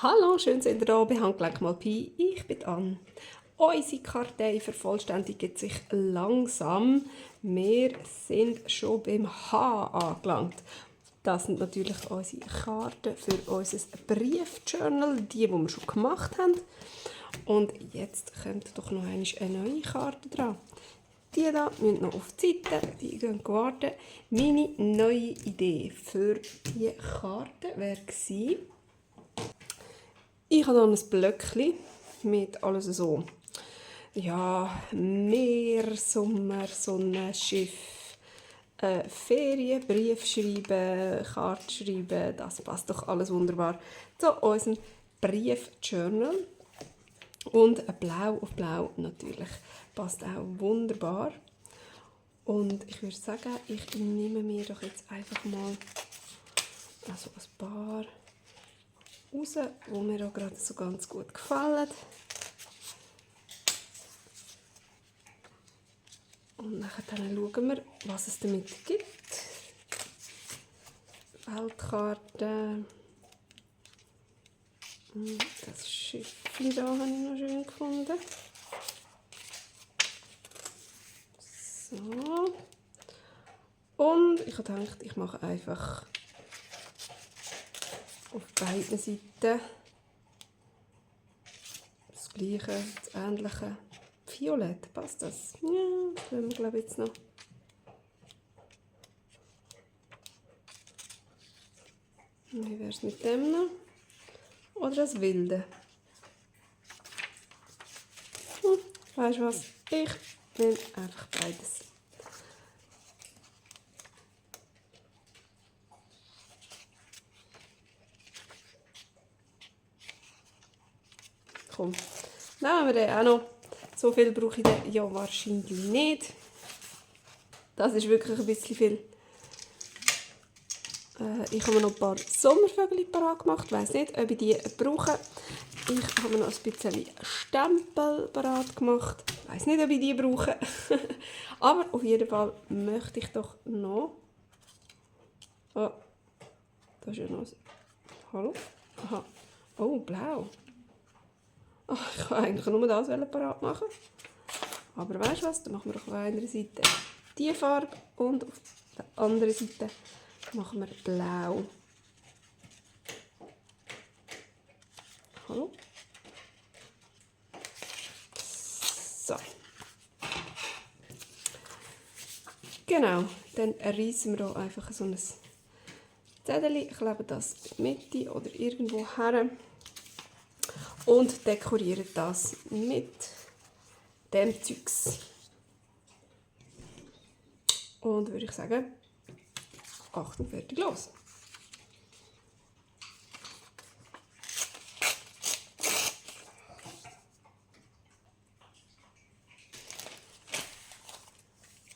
Hallo, schön seid ihr da bei Handgelenk mal Pi. Ich bin Anne. Unsere Kartei vervollständigt sich langsam. Wir sind schon beim H angelangt. Das sind natürlich unsere Karten für unser Briefjournal, die wir schon gemacht haben. Und jetzt kommt doch noch eine neue Karte dran. Die hier müssen noch auf die Seite, die gehen warten. Meine neue Idee für diese Karte wäre gewesen, ich habe hier ein Blöckchen mit alles so, ja, Meer, Sommer, Sonne, Schiff, Ferien, Brief schreiben, Karte schreiben, das passt doch alles wunderbar zu unserem Briefjournal. Und Blau auf Blau natürlich passt auch wunderbar. Und ich würde sagen, ich nehme mir doch jetzt einfach mal also ein paar raus, die mir auch gerade so ganz gut gefallen. Und dann schauen wir, was es damit gibt. Weltkarte. Das Schiffchen hier habe ich noch schön gefunden. So. Und ich habe gedacht, ich mache einfach auf beiden Seiten das Gleiche, das Ähnliche. Violett, passt das? Ja, das wollen wir, glaube ich, jetzt noch. Wie wäre es mit dem noch? Oder das Wilde? Weißt du was? Ich nehme einfach beides. Komm, nehmen wir den auch noch. So viel brauche ich den ja wahrscheinlich nicht. Das ist wirklich ein bisschen viel. Ich habe mir noch ein paar Sommervögel parat gemacht. Ich weiss nicht, ob ich die brauche. Ich habe mir noch ein bisschen Stempel parat gemacht. Ich weiss nicht, ob ich die brauche. Aber auf jeden Fall möchte ich doch noch... Oh, da ist ja noch... Hallo? Aha. Oh, blau. Oh, ich wollte eigentlich nur das parat machen. Aber weißt du was? Dann machen wir doch auf einer Seite die Farbe und auf der anderen Seite machen wir blau. Hallo? So. Genau, dann reißen wir hier einfach so ein Zettel, kleben das in die Mitte oder irgendwo her und dekorieren das mit dem Zeugs. Und würde ich sagen, Achtung, fertig, los!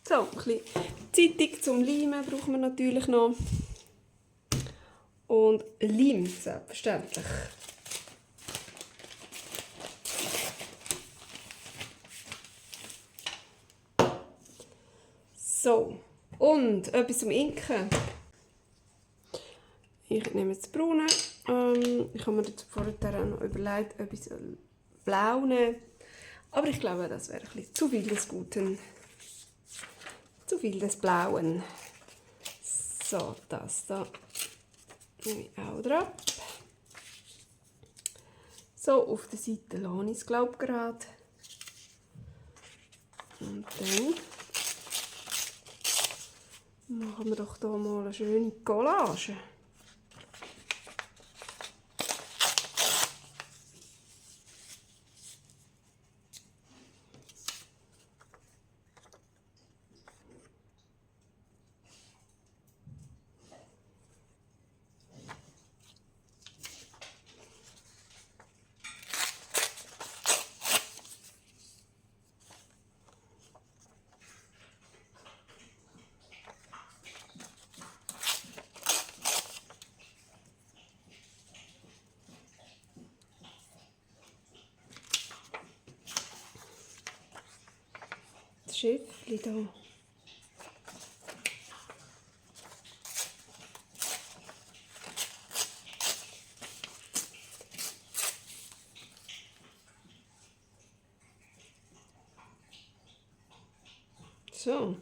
So, ein bisschen Zeitung zum Leimen brauchen wir natürlich noch. Und Leim, selbstverständlich. So, und etwas zum Inken. Ich nehme jetzt braune. Ich habe mir vorher noch überlegt, etwas blau nehmen. Aber ich glaube, das wäre ein bisschen zu viel des Guten. Zu viel des Blauen. So, das da nehme ich auch drauf. So, auf der Seite lasse ich es, glaube ich, gerade. Und dann machen wir doch hier mal eine schöne Collage. Das Schiffchen hier. So.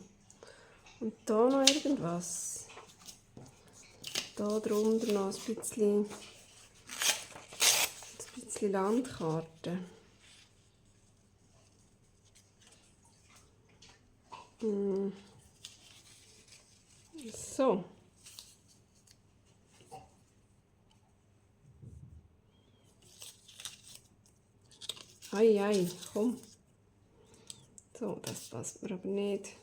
Und da noch irgendwas. Da drunter noch ein bisschen Landkarte. So. Ei, komm. So, das passt mir aber nicht.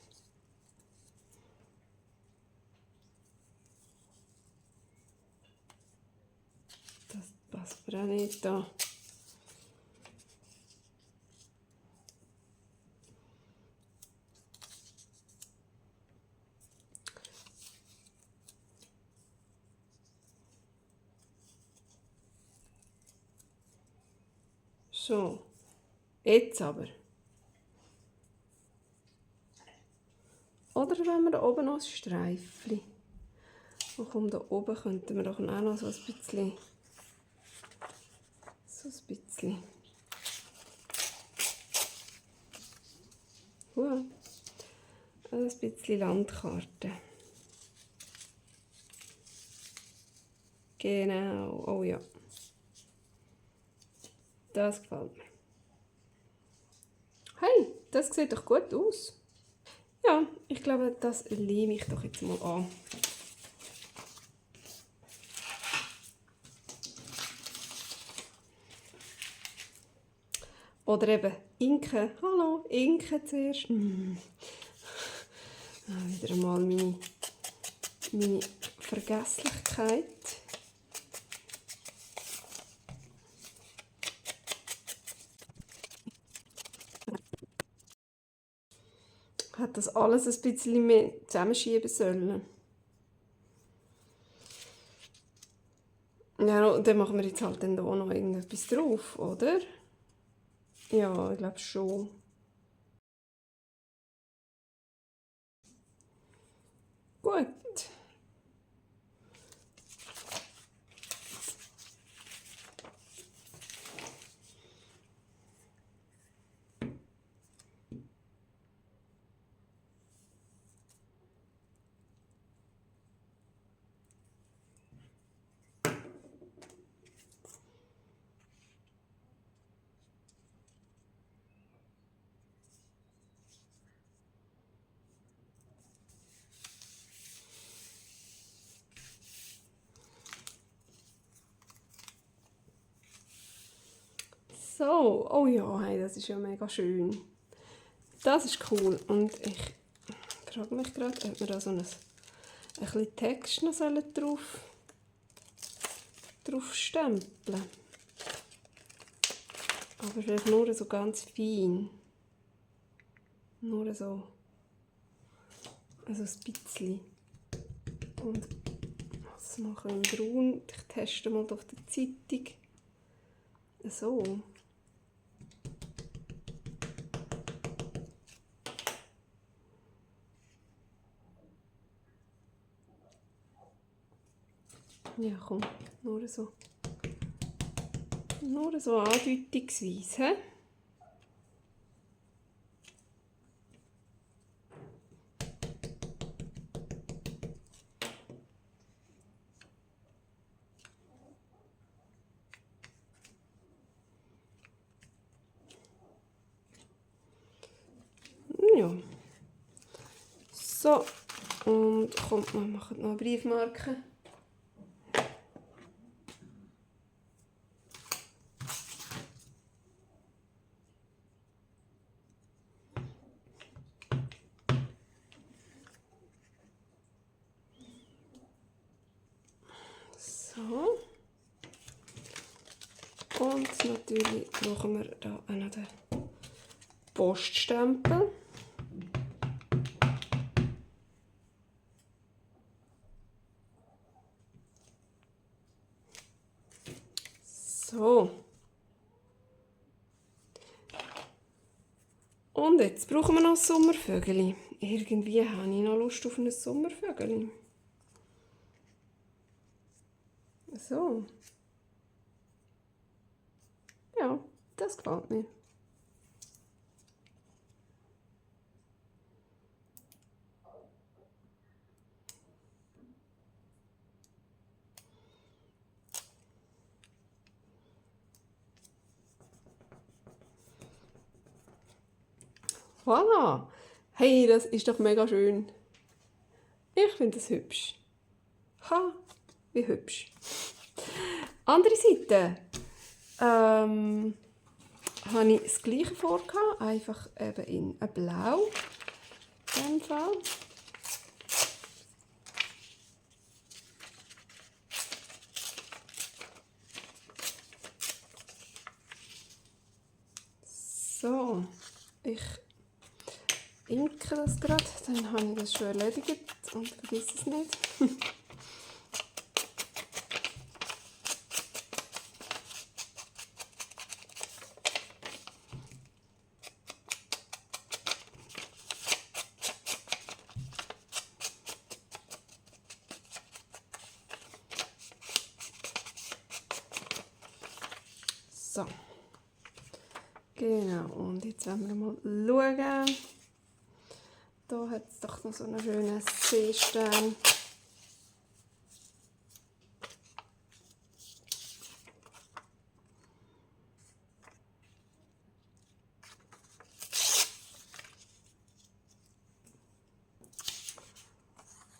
Das passt mir auch nicht da. So, jetzt aber. Oder wenn wir da oben noch ein Streifchen. Und komm, da oben könnten wir doch auch noch so ein bisschen. Ein bisschen Landkarte. Genau, oh ja. Das gefällt mir. Hey, das sieht doch gut aus. Ja, ich glaube, das lehne ich doch jetzt mal an. Oder eben Inken. Hallo, Inken zuerst. Wieder einmal meine Vergesslichkeit. Hat das alles ein bisschen mehr zusammenschieben sollen. Ja, und dann machen wir jetzt halt dann da noch irgendetwas drauf, oder? Ja, ich glaube schon. Gut. So, oh ja, hey, das ist ja mega schön. Das ist cool. Und ich frage mich gerade, ob wir da so ein bisschen Text noch drauf stempeln. Aber vielleicht nur so ganz fein. Nur so. Also ein bisschen. Und was machen wir in Grün? Ich teste mal auf der Zeitung. So. Ja, komm, nur so andeutungsweise. He? Ja. So, und kommt, wir machen noch eine Briefmarke. So. Und natürlich brauchen wir da auch noch den Poststempel. So. Und jetzt brauchen wir noch ein Sommervögel. Irgendwie habe ich noch Lust auf ein Sommervögel. So. Ja, das gefällt mir. Voilà. Hey, das ist doch mega schön. Ich finde das hübsch. Ha, wie hübsch. Andere Seite. Habe ich das gleiche vorgehabt, einfach eben in ein Blau. In dem Fall. So, ich inke das gerade, dann habe ich das schon erledigt und vergiss es nicht. So, genau, und jetzt wollen wir mal schauen. Da hat es doch noch so einen schönen Seestern.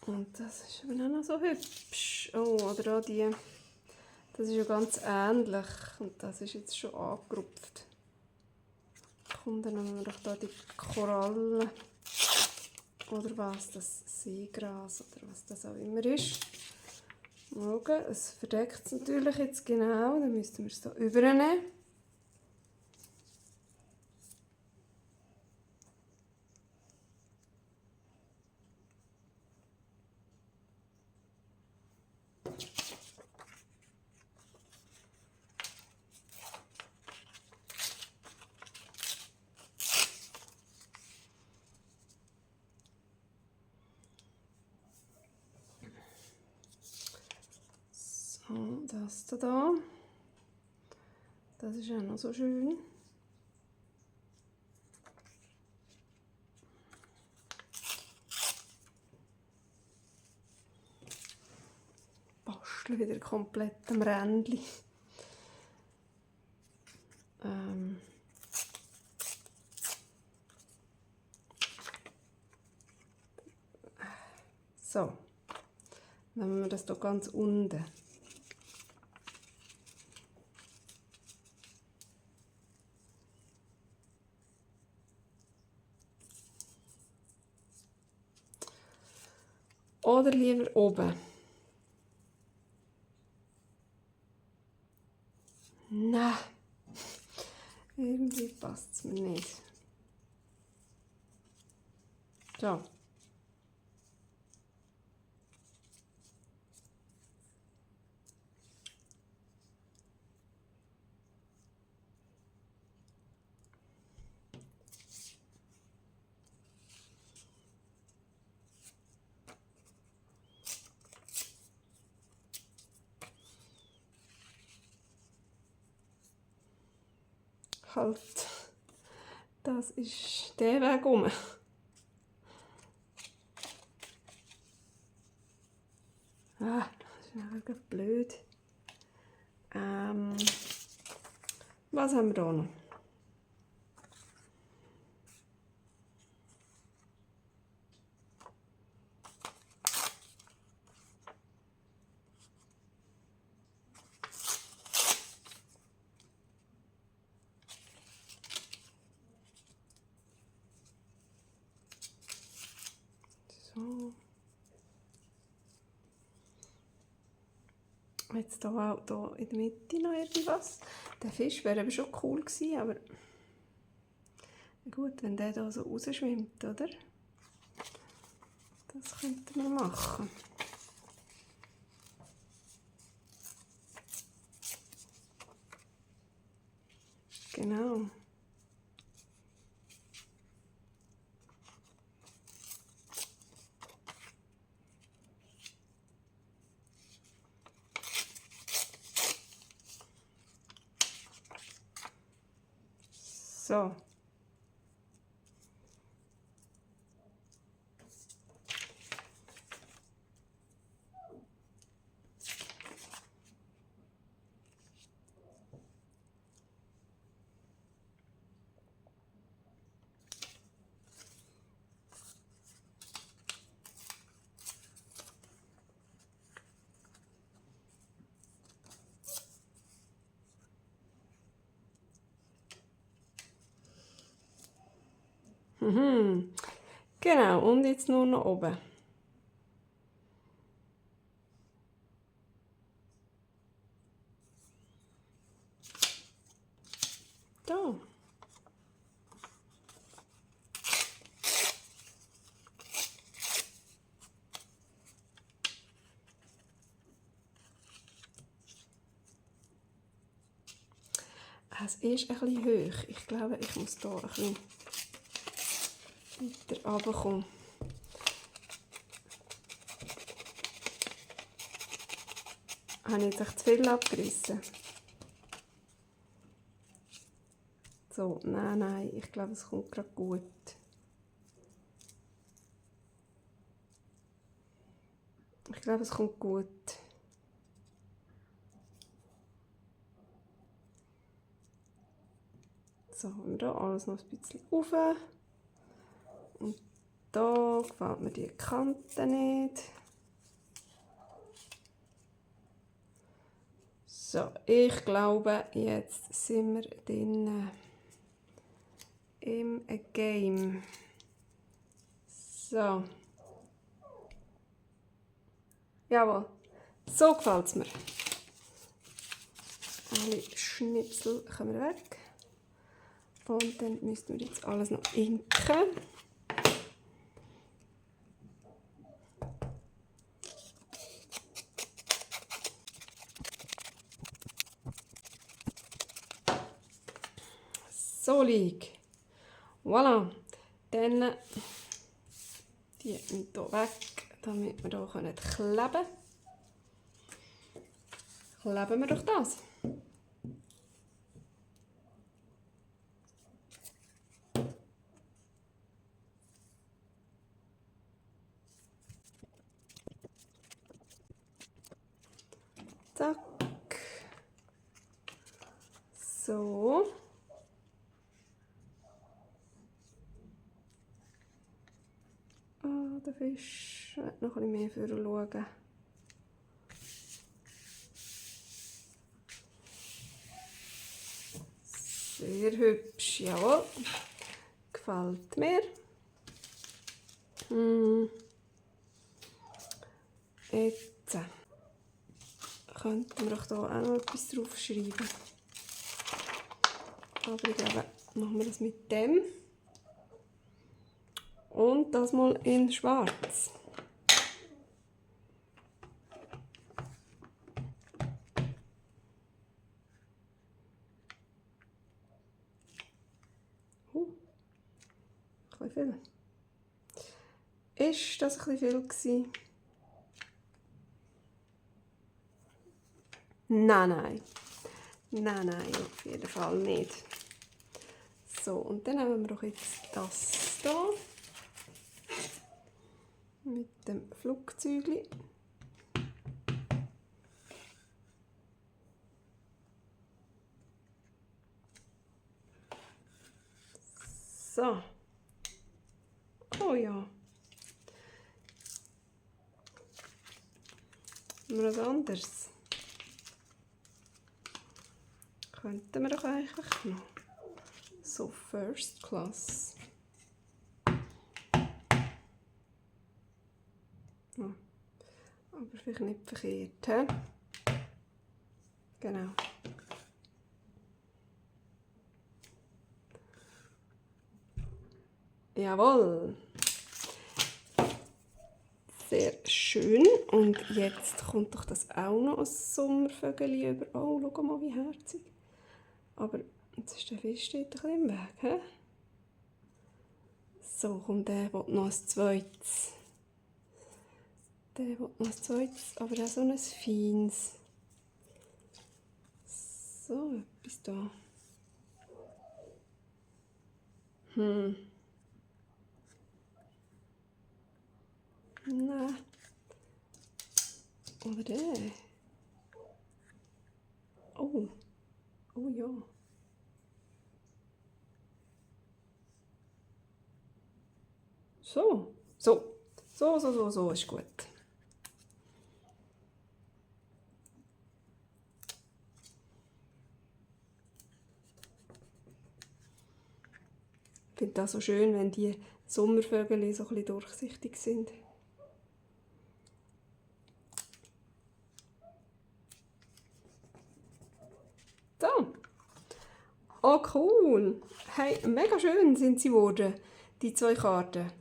Und das ist eben auch noch so hübsch. Oh, oder auch die. Das ist ja ganz ähnlich. Und das ist jetzt schon angerupft. Kommt dann nehmen wir doch da die Korallen. Oder was, das Seegras oder was das auch immer ist. Mal schauen, es verdeckt es natürlich jetzt genau. Dann müssten wir es hier übernehmen. So, das da. Das ist auch noch so schön. Basteln wieder komplett am Rändchen. So, dann nehmen wir das hier ganz unten. Oder lieber oben. Nein, irgendwie passt es mir nicht. So. Halt, das ist der Weg um. Ah, das ist wirklich blöd. Was haben wir da noch? So. Jetzt hier auch hier in der Mitte noch irgendwas. Der Fisch wäre aber schon cool gewesen, aber gut, wenn der da so rausschwimmt, oder? Das könnten wir machen. Genau. So. Genau, und jetzt nur noch oben. Da. Es ist ein bisschen hoch. Ich glaube, ich muss hier ein bisschen weiter runterkommen. Habe ich jetzt echt zu viel abgerissen? So, nein, ich glaube, es kommt gerade gut. Ich glaube, es kommt gut. So, haben wir hier alles noch ein bisschen rauf. Und da gefällt mir die Kante nicht. So, ich glaube, jetzt sind wir drin im Game. So. Jawohl. So gefällt es mir. Alle Schnipsel kommen weg. Und dann müssen wir jetzt alles noch inken. So liegt. Voilà. Dann die hier weg, damit wir hier kleben können. Kleben wir doch das. Zack. So. Ah, der Fisch hat noch ein bisschen mehr für schauen. Sehr hübsch, jawohl. Gefällt mir. Jetzt könnten wir doch hier auch noch etwas draufschreiben. Aber ich glaube, machen wir das mit dem. Und das mal in schwarz. Ein bisschen viel. Ist das ein bisschen viel gewesen? Nein, auf jeden Fall nicht. So, und dann nehmen wir doch jetzt das hier mit dem Flugzeugli. So. Oh ja. Haben wir was anderes? Könnten wir doch eigentlich noch. So, First Class. Ja. Aber vielleicht nicht verkehrt, he? Genau. Jawohl. Sehr schön. Und jetzt kommt doch das auch noch ein Sommervögel über. Oh, schau mal, wie herzig. Aber jetzt ist der Fisch steht ein bisschen im Weg. He? So, kommt der will noch ein zweites. Der will noch ein zweites, aber auch so ein feines. So, etwas da. Nein. Oder der. Oh. Oh ja. So. So ist gut. Ich finde das so schön, wenn die Sommervögel so ein bisschen durchsichtig sind. So. Oh, cool. Hey, mega schön sind sie geworden, die zwei Karten.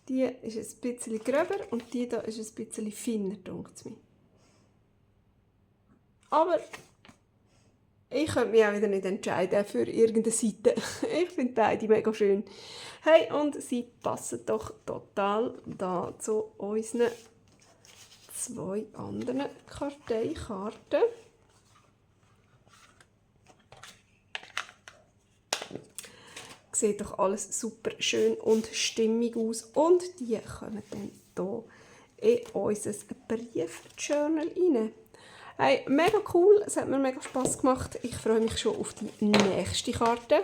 Die ist ein bisschen gröber und die da ist ein bisschen feiner, denkt es mir. Aber ich könnte mich auch wieder nicht entscheiden für irgendeine Seite. Ich finde beide mega schön. Hey, und sie passen doch total da zu unseren zwei anderen Karteikarten. Sieht doch alles super schön und stimmig aus. Und die kommen dann hier in unser Briefjournal rein. Hey, mega cool, es hat mir mega Spass gemacht. Ich freue mich schon auf die nächste Karte,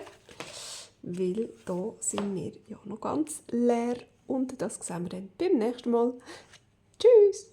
weil hier sind wir ja noch ganz leer. Und das sehen wir dann beim nächsten Mal. Tschüss!